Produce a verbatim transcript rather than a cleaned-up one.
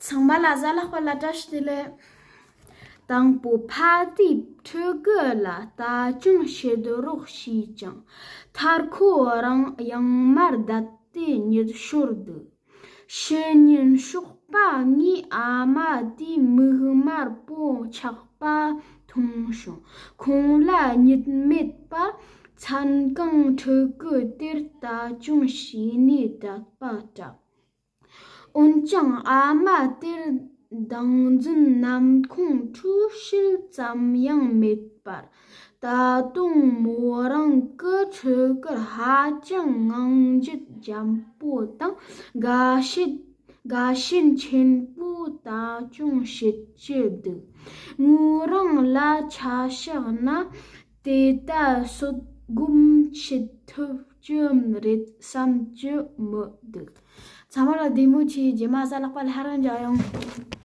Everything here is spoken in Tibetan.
ཚང་མ་ལ་གཟའ་ལྷག་པ་ལ་བཀྲ་ཤིས་བདེ་ལེགས། དང་པོ། ཕ་དེས་ཕྲུ་གུ་ལ་ལྟ་སྐྱོང་བྱེད་རོགས་བྱས་ཀྱང་མཐར་ཁོ་རང་ཡང་མར་བསྡད་དེ་གཉིད་ཤོར་འདུག་ཕྱི་ཉིན་ཞོགས་པ་ངའི་ཨ་མ་དེས་མིག་དམར་པོ་ཆགས་པ་མཐོང་བྱུང་། ཁོང་ལ་གཉིད་མེད་པར་མཚན་གང་ཕྲུ་གུ་དེར་ལྟ་སྐྱོང་བྱས་ནས་བསྡད་པ་འདྲ། འོན་ཀྱང་ཨ་མ་དེར་སྟངས་འཛིན་ནམ་ཁོང་ཁྲོ་ཤུལ་ཙམ་ཡང་མེད་པར། ད་དུང་མོ་རང་གི་ཕྲུ་གུར་ཧ་ཅང་ངང་རྒྱུད་འཇམ་པོ་དང་། དགའ་ཞེན་དགའ་ཞེན་ཆེན་པོས་ལྟ་སྐྱོང་བྱེད་ཀྱི་འདུག་ངོས་རང་ལ་ཆ་བཞག་ན་དེ་ལྟར་གསོད་སྒོམ་བྱེད་ཐུབ་ཀྱི་རེད་བསམ་གྱི་མི་འདུག་ཚང་མ་ལ་བདེ་མོ་བྱོས། རྗེས་མ་གཟའ་ལྷག་པ་ལ་ཧ་རང་མཇལ་ཡོང་།